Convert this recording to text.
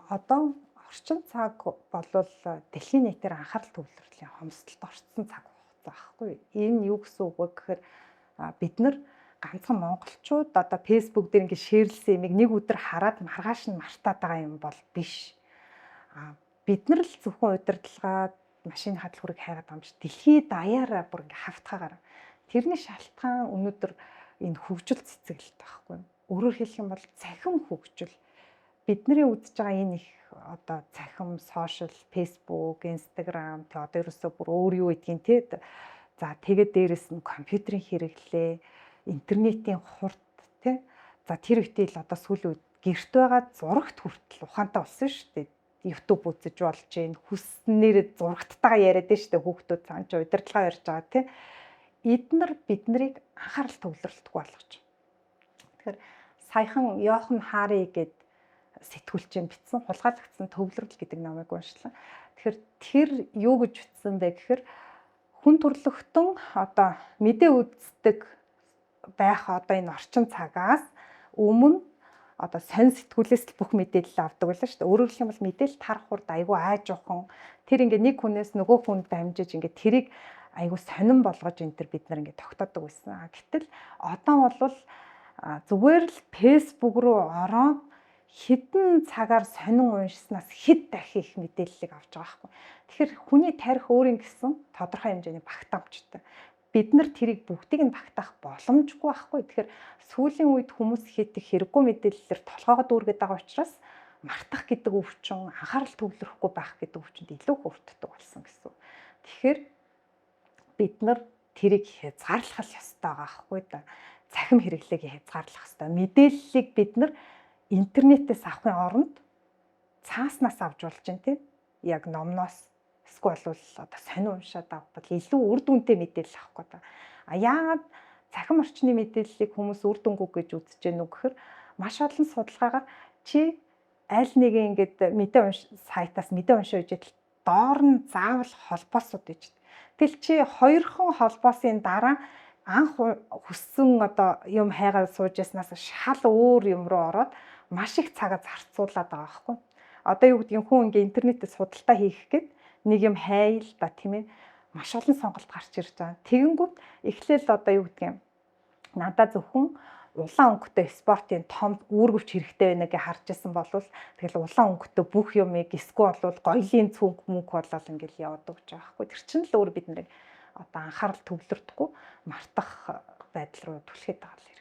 Одоо орчин цаг болвол дэлхийн нийтээр анхаарал төвлөрлийн хомсдолд орцсон цаг хугацаа байхгүй. Энэ юу гэсэн үг вэ гэхээр бид нар ганцхан монголчууд одоо Facebook дээр ингээд share-лсэн юмыг нэг өдөр хараад маргааш нь мартаад байгаа юм бол биш. Бид нар л зөвхөн удирдлагаа, машины хадлгуурыг хайгаад байгаа юм биш. Дэлхийд даяараа бүр ингээд хавтгаагаар. Тэрний шалтгаан өнөөдөр энэ хөгжил цэцэглэлт байхгүй. Өөрөөр хэлэх юм бол цахим хөгжил. Бидний үзэж байгаа энэ их одоо цахим, social, Facebook, Instagram, тэг одоо ерөөсөө бүр өөр юу гэдгийг те. За, тэгээд дээрэс нь компьютерийн хэрэглээ, интернетийн хурд те. За, тэр үедээ л одоо сүүлийн үед гэрт байгаа зурагт хүртэл ухаантай болсон шүү дээ. YouTube үзэж болж гин, хүснээр зурагттайгаа яриад шүү дээ, хүүхдүүд цаан чи удирдлага ярьж байгаа те. Эднэр бид нарыг анхаарал төвлөрөлтгүй болгож. Тэгэхээр саяхан Йохан Хари гээд сэтгүүлчин бичсэн "Хулгайлагдсан төвлөрөл" гэдэг номыг уншлаа. Тэгэхээр тэр юу гэж бичсэн бэ гэхээр хүн төрлөختөн одоо мэдээ үздэг байх одоо энэ орчин цагаас өмнө одоо сонь сэтгүүлээс л бүх мэдээлэл авдаг байлаа шүү дээ. Өөрөөр хэлэх юм бол мэдээлэл тарах хурд айгүй аажуухан. Тэр ингээ нэг хүнээс нөгөө хүнд дамжиж, ингээ тэрийг айгүй сонин болгож энэ төр бид нар ингээ тогтоодог байсан. Гэтэл одоо бол зүгээр л Facebook руу ороод хэдэн цагаар сонин уншсанаас хэд дахин их мэдээллийг авч байгаа байхгүй. Тэгэхээр хүний тархи өөрийн гэсэн тодорхой хэмжээний багтаамжтай. Бид нар тэрийг бүгдийг нь багтаах боломжгүй байхгүй. Тэгэхээр сүүлийн үед хүмүүс хийдэг хэрэггүй мэдээллээр толгойгоо дүүргээд байгаа учраас мартах гэдэг өвчин, анхаарал төвлөрөхгүй байх гэдэг өвчнөд илүү хүртдэг болсон гэсэн. Тэгэхээр бид нар тэрийг хязгаарлах ёстой байгаа байхгүй да. Цахим хэрэглээг хязгаарлах ёстой. Мэдээллийг бид нар интернетээс авахын оронд цааснаас авч болж байна, тийм. Яг номноос эсвэл бол одоо сонин уншаад авбал илүү үр дүнтэй мэдээлэл авах гэдэг. А яагаад цахим орчны мэдээллийг хүмүүс үр дүнгүй гэж үзэж гэнэ үү гэхээр маш олон судалгаагаар чи аль нэгэн ингээд мэдээ унш сайтаас мэдээ уншаа гэж доор нь заавал холбоосууд иж. Тэгэл чи хоёрхан холбоосын дараа анх хүссэн одоо юм хайгаад сууж яснаас шал өөр юм руу ороод маш их цагаа зарцуулаад байгаа байхгүй. Одоо юу гэдгийг хүн ингээ интернетээс худалдаа хийх гээд нэг юм хай л да, тийм ээ, маш олон сонголт гарч ирж байгаа. Тэгэнгүүт эхлээл одоо юу гэдгийг надаа зөвхөн улаан өнгөтэй спортын том үүргэвч хэрэгтэй байна гэж харж исэн бол тэгэл улаан өнгөтэй бүх юмыг, эсвэл бол гоёлын цүнх мөнх болол ингээл яваад өгч байгаа байхгүй. Тэр чинь л өөр бид нарыг одоо анхаарал төвлөрдөхгүй, мартах байдал руу түлхээд байгаа л